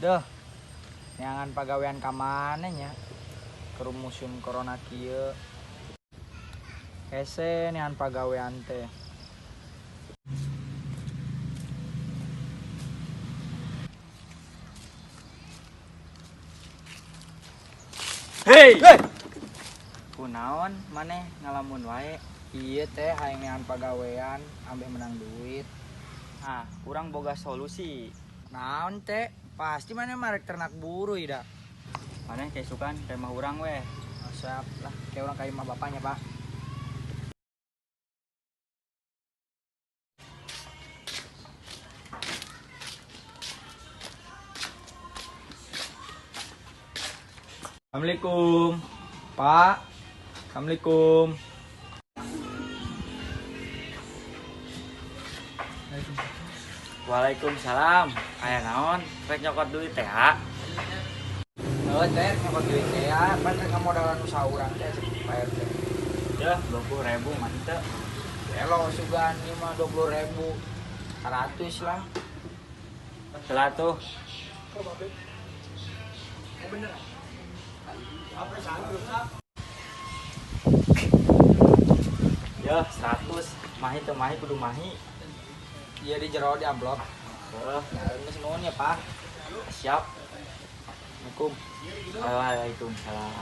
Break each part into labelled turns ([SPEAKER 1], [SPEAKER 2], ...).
[SPEAKER 1] Duh. Neangan pagawean ka mana nya? Keur musim corona kieu. Hese neangan pagawean teh.
[SPEAKER 2] Hei.
[SPEAKER 1] Hei.
[SPEAKER 2] Kunaon maneh ngalamun wae?
[SPEAKER 1] Ieu teh hayang neangan pagawean ambeh menang duit.
[SPEAKER 2] Ah, kurang boga solusi.
[SPEAKER 1] Naon teh? Pasti maneh marek ternak buruy da.
[SPEAKER 2] Maneh keisukan ka imah urang weh.
[SPEAKER 1] Oh, siap lah, kayak orang kayak imah bapaknya, Pak. Assalamualaikum, Pak. Assalamualaikum.
[SPEAKER 2] Waalaikumsalam. Aya naon? Rek nyokot duit teh ha?
[SPEAKER 1] Oh, teh nyokot duit teh ya. Pan rek ngamodalan usaha urang teh cek Pak RT.
[SPEAKER 2] Ya, 20.000 mah teu.
[SPEAKER 1] Elo sugan ieu mah 20.000. 100 lah.
[SPEAKER 2] Salah tuh. Ya, 100. Mahi teu mahi kudu mahi.
[SPEAKER 1] Iya di jero di amplop.
[SPEAKER 2] Heuh,
[SPEAKER 1] Ya, geus nuhun ya, Pak.
[SPEAKER 2] siap.
[SPEAKER 1] Assalamualaikum.
[SPEAKER 2] Waalaikumsalam.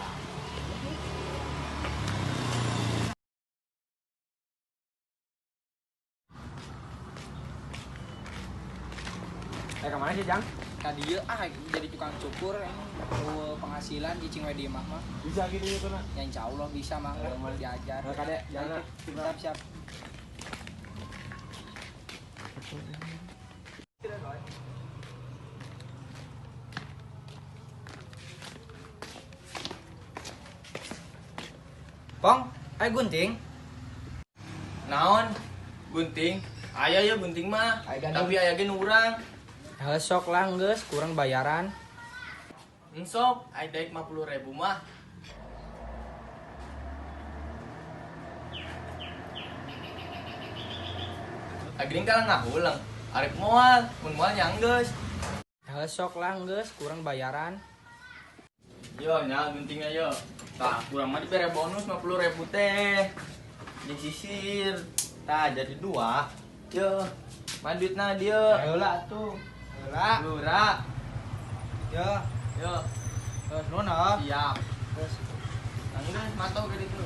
[SPEAKER 1] Kemana sih, Jang? Tadi ya, jadi tukang cukur emang eueuh penghasilan cicing we di imah mah.
[SPEAKER 3] Bisa gitu ya, Nak?
[SPEAKER 1] Ya insya Allah bisa mah
[SPEAKER 3] Ya, mari.
[SPEAKER 1] diajar.
[SPEAKER 3] Nah, Kade, jalan.
[SPEAKER 1] Siap, siap. Pong, ayo gunting.
[SPEAKER 4] Naon? Gunting? Aya ya gunting mah.
[SPEAKER 1] Aya gandum.
[SPEAKER 4] Tapi aya ge nu urang.
[SPEAKER 1] Heuh sok lah geus kurang bayaran.
[SPEAKER 4] Ensok, aya daek 50.000 mah. Agring kalah ngahulang. Arek moal, mun moal nya geus.
[SPEAKER 1] Heuh sok lah geus kurang bayaran.
[SPEAKER 4] Yo nya guntingnya yo. Tah, kurang mah dibere bonus 50.000 teh. Jeung sisir. Tah jadi 2. Yo, mah duitna dieu.
[SPEAKER 1] Heula atuh. Heula.
[SPEAKER 4] Lura.
[SPEAKER 1] Yo,
[SPEAKER 4] Yo,
[SPEAKER 1] terus nuhun heuh.
[SPEAKER 4] siap.
[SPEAKER 1] Terus
[SPEAKER 4] Anggeus mantau ke ditu.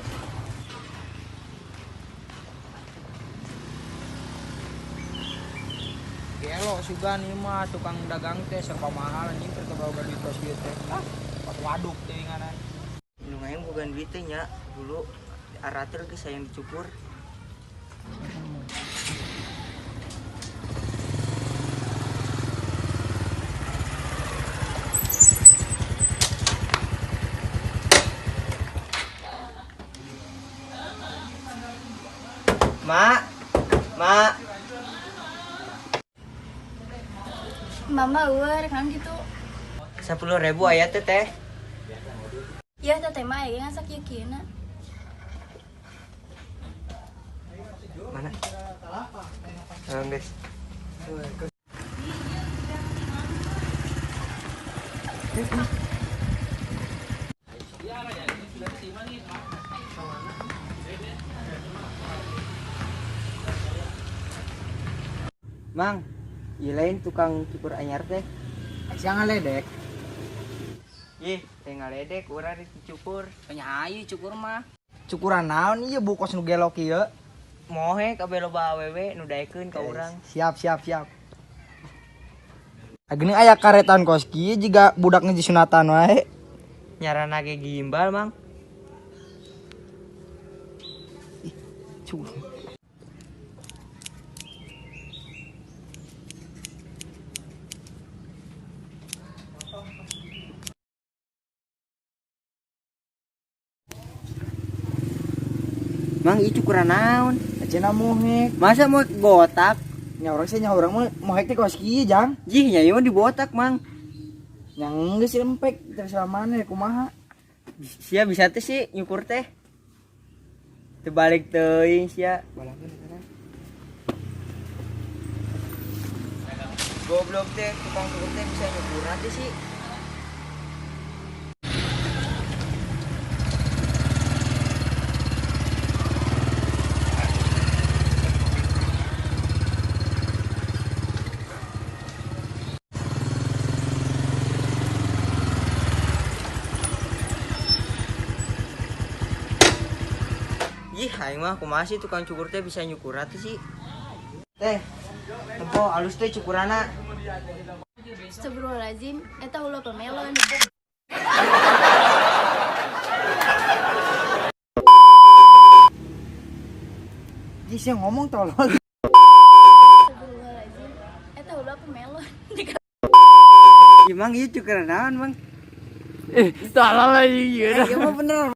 [SPEAKER 1] gelo sugan ieu mah tukang dagang teh serba mahal anjing keur boga duit kos ieu teh. Ah, pas waduk teuinganan.
[SPEAKER 5] Nu hayang boga duit teh nya dulu aratur geus hayang dicukur. Mak, mak.
[SPEAKER 6] Mama eueuh rek naon kitu?
[SPEAKER 5] 10.000 aya teh teh.
[SPEAKER 6] Ya teh mah aya ngan sakieu-kieuna.
[SPEAKER 5] Mana? Tolong guys. Mang, ieu lain tukang cukur anyar teh.
[SPEAKER 1] Sia ngaledek.
[SPEAKER 5] Ih, teh ngaledek urang rek dicukur.
[SPEAKER 1] Nya hayu cukur mah. Cukuran naon ieu bukos nu gelok ieu?
[SPEAKER 5] Mohe kabeh loba awewe nu daekeun ka urang.
[SPEAKER 1] Siap, siap, siap. Ageni aya karetan kos kieu jiga budak ngeji sunatan wae.
[SPEAKER 5] Nyarana ge gimbal, Mang.
[SPEAKER 1] Ih, cukur.
[SPEAKER 5] Mang, ieu cukuran naon?
[SPEAKER 1] Cenah mohek.
[SPEAKER 5] Masa mau botak?
[SPEAKER 1] Nya urang sih nya urang mah mohek teh kos kieu, Jang.
[SPEAKER 5] Jih, nya ieu mah dibotak, Mang.
[SPEAKER 1] Nya geus lempek terserah maneh kumaha.
[SPEAKER 5] Sia bisa teh sih nyukur teh. Terbalik teuing sia. Balakeun sekarang. Goblok teh tukang cukur teh bisa nyukur nanti sih. Ih, aing mah kumaha sih tukang cukur teh bisa nyukur nanti sih. Teh, tempo alus teh cukurana.
[SPEAKER 6] Astagfirullahaladzim, eta ulah pemelon.
[SPEAKER 5] Ih, sih ngomong tolol.
[SPEAKER 6] Astagfirullahaladzim, eta ulah pemelon.
[SPEAKER 5] Emang ieu cukuran naon, Bang?
[SPEAKER 1] Salah lagi
[SPEAKER 5] Eh, ieu mah bener.